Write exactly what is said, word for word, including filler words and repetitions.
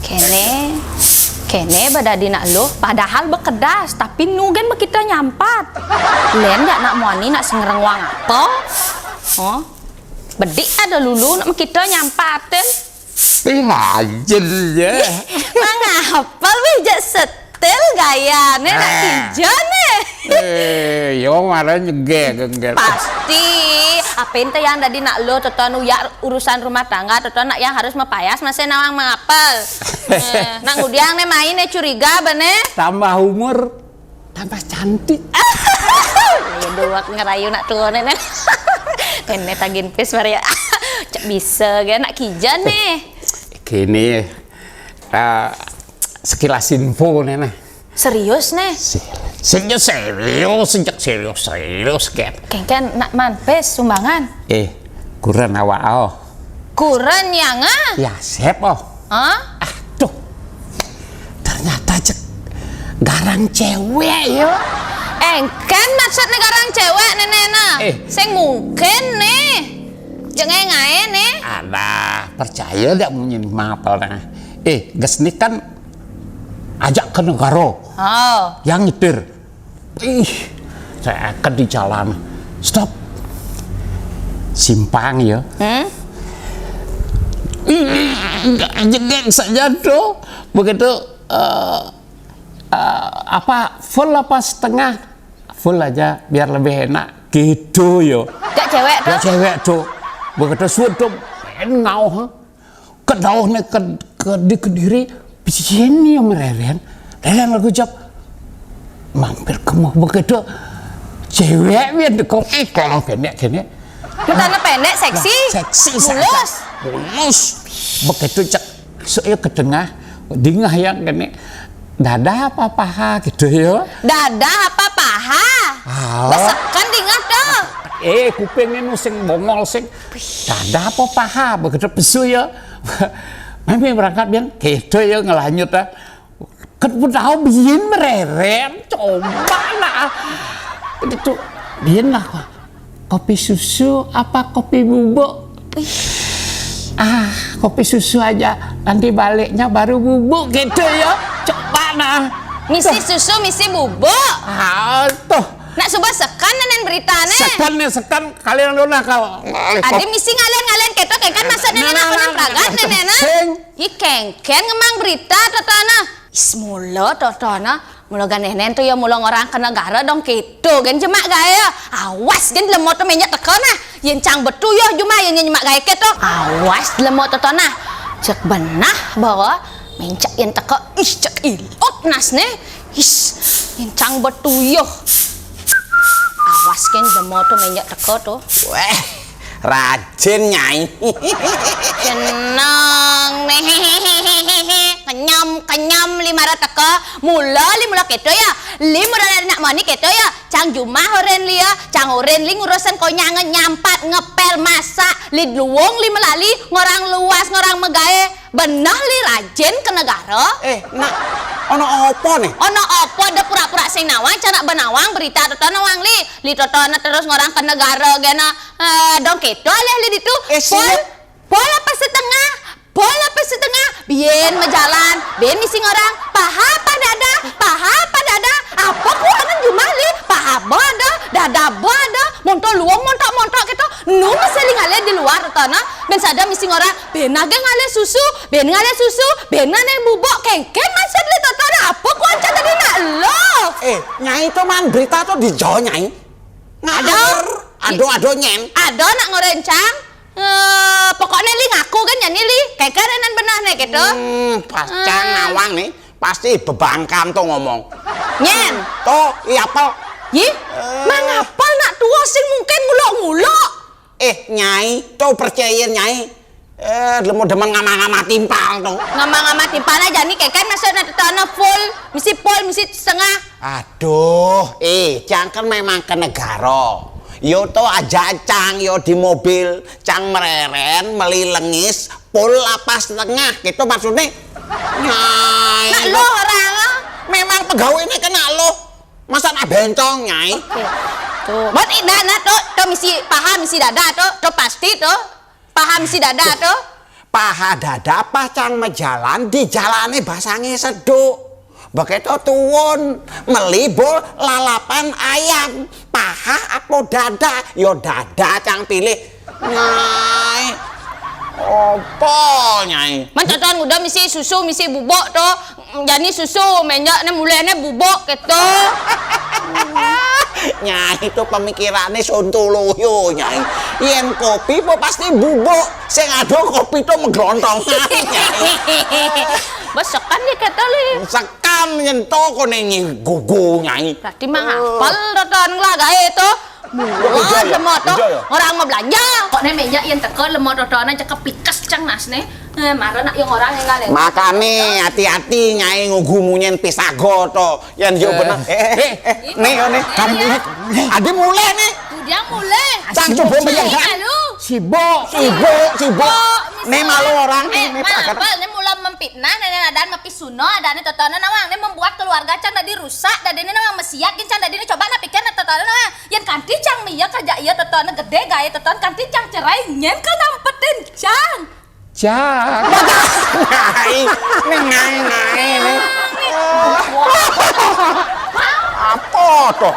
Kéné, kéné ba dadi nak luh, padahal bekedas, tapi nu gén ba kita nyampat. Lén jak nak muani nak sing ngrengwang apa? Oh, bedik ada lulu nak kita nyampatin. Ih, rajin ya. Mangapal wih jak setel gayané nak kija né. Eh, yo marah nyegek, nyegek. Pasti, apa ente yang dadi nak lo, toton uyak urusan rumah tangga, toton nak yang harus mapayas masih nawang mangapal. Eh, nak ngudiang né main né curiga bené. Tambah umur, tambah cantik. Aduh, wak ngerayu nak tua né, né. Né tagin pis Maria. Cek bisa gé nak kija né. Gini, eh, sekilas info né, nah. Serius né? Se-, sejak serius, sejak serius, serius, Ken. Kéngkén nak man, pés sumbangan. Eh, kuren awak oh. Kuren yang ah? Ya, sep oh. Hah? Aduh. Ternyata cek garang cewek yo. Éngkén maksudné garang cewek néné nah. Eh. Sing mungkin né. Jengé ngaé né. Ada, percaya dak munyin mapel nah. Eh, ges ni kan ajak ke negara. Oh. Yang ngitir. Ih, saya akan di jalan. Stop. Simpang ya. Hmm? Ih, enggak jegek saja tuh. Begitu eh, eh, apa full apa setengah? Full aja biar lebih enak. Gitu yo. Cak cewek tuh. Ya cewek tuh. Begitu sudah pengen ngau, ha? Kedauh né ke, ke di Kediri, biyen ya mereren. Reren lagu jap. Mampir ke mau begitu. Cewek biyen di kong, eh, kalau pendek gini. Mutana pendek, seksi. Nah, seksi saja. Mulus. Mulus. Begitu cek, so ya ke tengah, dingah yang gini. Dada apa paha gitu ya? Dada apa paha? Ah. Besekan dingah tuh. Eh, kupingnya nu sing bongol sing. Dada apa paha? Begitu pesu ya. Mami berangkat biyen, gitu ya ngelanjut ah. Kan pun tahu biyen mereren, coba lah. Itu biyen lah, Pak. Kopi susu apa kopi bubuk? Ih. Ah, kopi susu aja. Nanti baliknya baru bubuk gitu ya. Coba nah. Misi susu, misi bubuk. Ah, tuh. Nak suba sekan nenen berita né. Sekan né, sekan kalian lu nah kalau. Adi misi ngalen-ngalen keto, kéngkén maksud néné nah, nah, nah, pragat nah, néné nah. Sing. Ih, kéngkén ngemang berita totona. Is, mula totona. Mula ganeh nén tuh ya, mula ngorang ke negara dong keto. Gén jemak gaya. Awas gén lemo tuh menjak teko nah. Yén cang betu ya juma yén nyemak gaya keto. Awas lemo totona. Cek benah bahwa mencak yén teko. Ih, cek ilot nas né. Is, ngincang betuyuh. Awas kén demo tuh menjak teko tuh. Wéh, rajin Nyai. Seneng né. Kenyam, kenyam li mara teko. Mula li mula keto ya. Li mula nak mani keto ya. Cang jumah oren li ya. Cang oren li ngurusan konyangan nyampat ngepel masak. Li luwung li melali ngorang luas ngorang megaé. Beneh li rajin ke negara. Eh, nak, ono apa né? Ono apa da pura-pura sing nawang, cara benawang berita toto nawang li. Li toto na terus ngorang ke negara gena. Eh, dong keto alih li ditu. Eh, pol, pol apa setengah? Pol apa setengah? Biyen mejalan, biyen misi ngorang. Paha apa dada? Paha apa dada? Apa kuangan jumah li? Paha bada, dada bada, montok luwung montok-montok keto. Nu mesti li ngalih di luar toto na. Ben sada misi ngorang. Benah gé ngalih susu, ben ngalih susu, benah neh bubuk, kéngkén maksud li toto ada apa kuanca tadi nak lo? Eh, Nyai to man berita to di jo, Nyai. Ada. Ado, ado, ado, Nyén. Ada nak ngorencang. Eh, pokoknya li ngaku kan nyani li. Kéngkén nan benah neh gitu. Hmm, pacang nawang nih. Pasti bebangkam to ngomong. Nyén. To, iya apa? Yi, mangapal nak tua sing mungkin ngulok-ngulok. Eh, Nyai, to percaya Nyai. Eh, lemu demen ngama-ngama timpal to. Ngama-ngama timpal aja nih, kéngkén maksudnya tetana full, misi full, misi setengah. Aduh, eh, cangken memang ke negara. Yo to aja cang, yo di mobil, cang mereren, meli lengis, full apa setengah, gitu maksudnya. Nyai. Nak lo orang. Memang pegawainya kena lo. Masa nak bencong, Nyai? Oke. Tuh, buat ida nah tuh, tuh misi paham, misi dada tuh, tuh pasti tuh. Paham si dada tuh. Paha dada apa cang majalan di jalané basangé seduk. Begitu tuun meli bol lalapan ayam, paha apa dada? Yo dada cang pilih. Nyai. Apa, Nyai? Man totoan nguda misi susu, misi bubuk to. Jani susu, menjak né mulai né bubuk kéto. Nyai to pemikirané sontoloyo, Nyai. Yén kopi apa pasti bubuk. Sing ada kopi to meglontongan, Nyai. Bes sekan di kéto, Li. Sekan yén to koné nyi gugu, Nyai. Berarti mang apal totoan nglagaé to. Mula lemot to. Orang mau belanja. Kok né menjak yén teka lemot totoan aja kepikes cang nasné. Eh, mara nak yang orang yang ngalih. Makané hati-hati, Nyai, ngugu munyin pisaga to. Yén yo bener. Eh, eh, eh, eh. Né, né. Kamu ingat. Adi mulai né. Tuh dia mulai. Cang coba bayangkan. Lalu. Sibuk. Sibuk, sibuk. Né malu orang. Eh, né, malu, né mula mempitnah, né, né, ada mempisuno, ada né totonan nawang, né membuat keluarga cang dadi rusak, dadi né nawang mesiat, gin cang dadi né coba nak pikir nak totonan nawang. Yén kanti cang mia kaja iya totonan gedé gaya totonan kanti cang cerai nyén ka nampetin cang. Cang. Nyai, né nyai, nyai, né. Apa to?